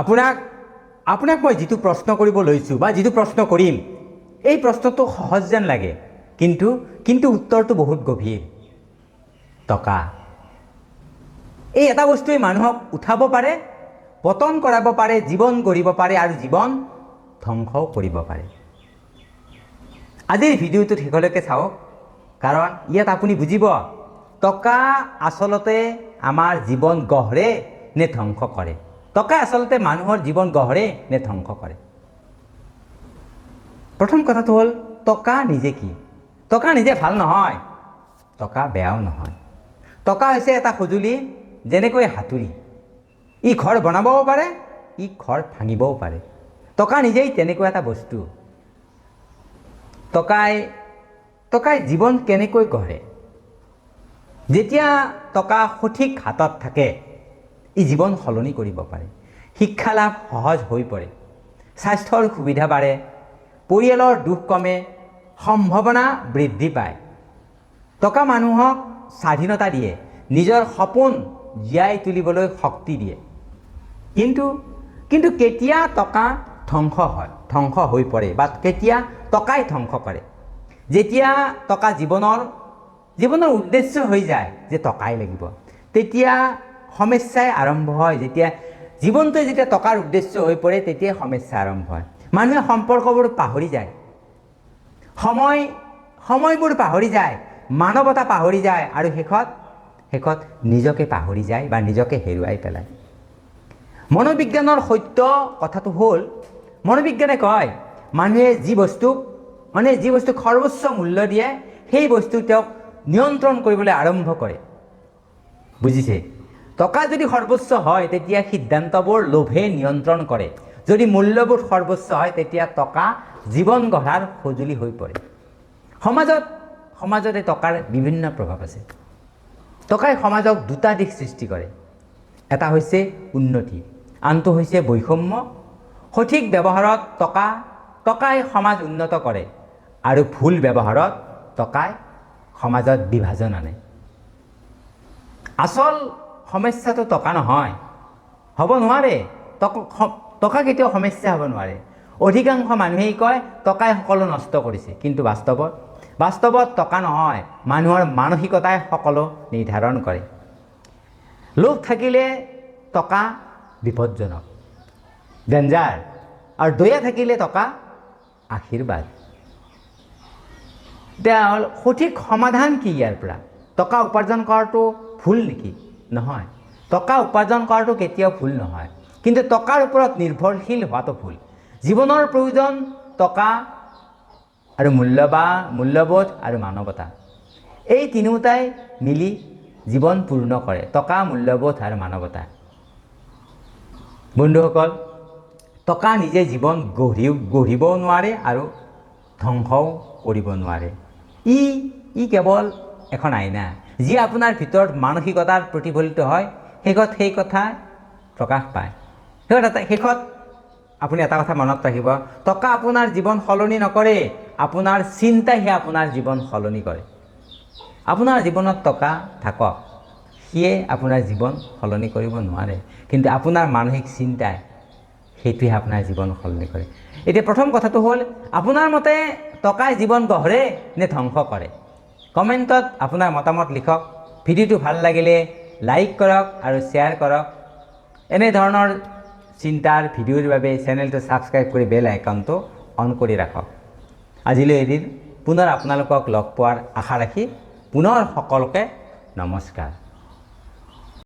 আপোনাক আপোনাক মই যিটো প্ৰশ্ন কৰিব লৈছোঁ বা যিটো প্ৰশ্ন কৰিম, এই প্ৰশ্নটো সহজ যেন লাগে, কিন্তু কিন্তু উত্তৰটো বহুত গভীৰ। টকা, এই এটা বস্তুৱে মানুহক উঠাব পাৰে, পতন কৰাব পাৰে, জীৱন গঢ়িব পাৰে আৰু জীৱন ধ্বংসও কৰিব পাৰে। আজিৰ ভিডিঅ'টোত শেষলৈকে চাওক, কাৰণ ইয়াত আপুনি বুজিব টকা আচলতে আমাৰ জীৱন গঢ়ে নে ধ্বংস কৰে। টকা আচলতে মানুহৰ জীৱন গঢ়ে নে ধ্বংস কৰে? প্ৰথম কথাটো হ'ল, টকা নিজে কি? টকা নিজে ভাল নহয়, টকা বেয়াও নহয়। টকা হৈছে এটা সঁজুলি, যেনেকৈ হাতুৰি। ই ঘৰ বনাবও পাৰে, ই ঘৰ ভাঙিবও পাৰে। টকা নিজেই তেনেকুৱা এটা বস্তু। টকাই জীৱন কেনেকৈ গঢ়ে? যেতিয়া টকা সঠিক হাতত থাকে, ই জীৱন সলনি কৰিব পাৰে। শিক্ষা লাভ সহজ হৈ পৰে, স্বাস্থ্যৰ সুবিধা বাঢ়ে, পৰিয়ালৰ দুখ কমে, সম্ভাৱনা বৃদ্ধি পায়। টকা মানুহক স্বাধীনতা দিয়ে, নিজৰ সপোন জীয়াই তুলিবলৈ শক্তি দিয়ে। কিন্তু কিন্তু কেতিয়া টকা ধ্বংস হয়, ধ্বংস হৈ পৰে বা কেতিয়া টকাই ধ্বংস কৰে? যেতিয়া টকা জীৱনৰ জীৱনৰ উদ্দেশ্য হৈ যায় যে টকাই লাগিব, তেতিয়া সমস্যাই আৰম্ভ হয়। যেতিয়া জীৱনটোৱে যেতিয়া টকাৰ উদ্দেশ্য হৈ পৰে, তেতিয়াই সমস্যা আৰম্ভ হয়। মানুহে সম্পৰ্কবোৰ পাহৰি যায়, সময়বোৰ পাহৰি যায়, মানৱতা পাহৰি যায় আৰু শেষত শেষত নিজকে পাহৰি যায় বা নিজকে হেৰুৱাই পেলায়। মনোবিজ্ঞানৰ সত্য কথাটো হ'ল, মনোবিজ্ঞানে কয়, মানুহে যি বস্তুক মানে যি বস্তুক সৰ্বোচ্চ মূল্য দিয়ে, সেই বস্তু তেওঁক নিয়ন্ত্ৰণ কৰিবলৈ আৰম্ভ কৰে। বুজিছে? টকা যদি সৰ্বোচ্চ হয়, তেতিয়া সিদ্ধান্তবোৰ লোভে নিয়ন্ত্ৰণ কৰে। যদি মূল্যবোধ সৰ্বোচ্চ হয়, তেতিয়া টকা জীৱন গঢ়াৰ সঁজুলি হৈ পৰে। সমাজত সমাজত এই টকাৰ বিভিন্ন প্ৰভাৱ আছে। টকাই সমাজক দুটা দিশ সৃষ্টি কৰে। এটা হৈছে উন্নতি, আনটো হৈছে বৈষম্য। সঠিক ব্যৱহাৰত টকাই সমাজ উন্নত কৰে আৰু ভুল ব্যৱহাৰত টকাই সমাজত বিভাজন আনে। আচল সমস্যাটো টকা নহয়, হ'ব নোৱাৰে। টকা কেতিয়াও সমস্যা হ'ব নোৱাৰে। অধিকাংশ মানুহেই কয়, টকাই সকলো নষ্ট কৰিছে। কিন্তু বাস্তৱত বাস্তৱত টকা নহয়, মানুহৰ মানসিকতাই সকলো নিৰ্ধাৰণ কৰে। লোভ থাকিলে টকা বিপদজনক, ডেঞ্জাৰ, আৰু দয়া থাকিলে টকা আশীৰ্বাদ। এতিয়া হ'ল, সঠিক সমাধান কি ইয়াৰ পৰা? টকা উপাৰ্জন কৰাটো ভুল নেকি? নহয়। টকা উপাৰ্জন কৰাটো কেতিয়াও ভুল নহয়, কিন্তু টকাৰ ওপৰত নিৰ্ভৰশীল হোৱাটো ভুল। জীৱনৰ প্ৰয়োজন টকা আৰু মূল্যবোধ আৰু মানৱতা। এই তিনিওটাই মিলি জীৱন পূৰ্ণ কৰে, টকা, মূল্যবোধ আৰু মানৱতা। বন্ধুসকল, টকা নিজে জীৱন গঢ়িবও নোৱাৰে আৰু ধ্বংসও কৰিব নোৱাৰে। ই ই কেৱল এখন আইনা, যি আপোনাৰ ভিতৰত মানসিকতাৰ প্ৰতিফলিত হয়, শেষত সেই কথা প্ৰকাশ পায়। শেষত আপুনি এটা কথা মনত ৰাখিব, টকা আপোনাৰ জীৱন সলনি নকৰে, আপোনাৰ চিন্তাইহে আপোনাৰ জীৱন সলনি কৰে। আপোনাৰ জীৱনত টকা থাকক, সিয়ে আপোনাৰ জীৱন সলনি কৰিব নোৱাৰে, কিন্তু আপোনাৰ মানসিক চিন্তাই, সেইটোৱে আপোনাৰ জীৱন সলনি কৰে। এতিয়া প্ৰথম কথাটো হ'ল, আপোনাৰ মতে টকাই জীৱন গঢ়ে নে ধ্বংস কৰে? কমেণ্টত আপোনাৰ মতামত লিখক। ভিডিঅ'টো ভাল লাগিলে লাইক কৰক আৰু শ্বেয়াৰ কৰক। এনেধৰণৰ চিন্তাৰ ভিডিঅ'ৰ বাবে চেনেলটো ছাবস্ক্ৰাইব কৰি বেল আইকনটো অন কৰি ৰাখক। আজিলৈ এদিন, পুনৰ আপোনালোকক লগ পোৱাৰ আশা ৰাখি পুনৰ সকলোকে নমস্কাৰ।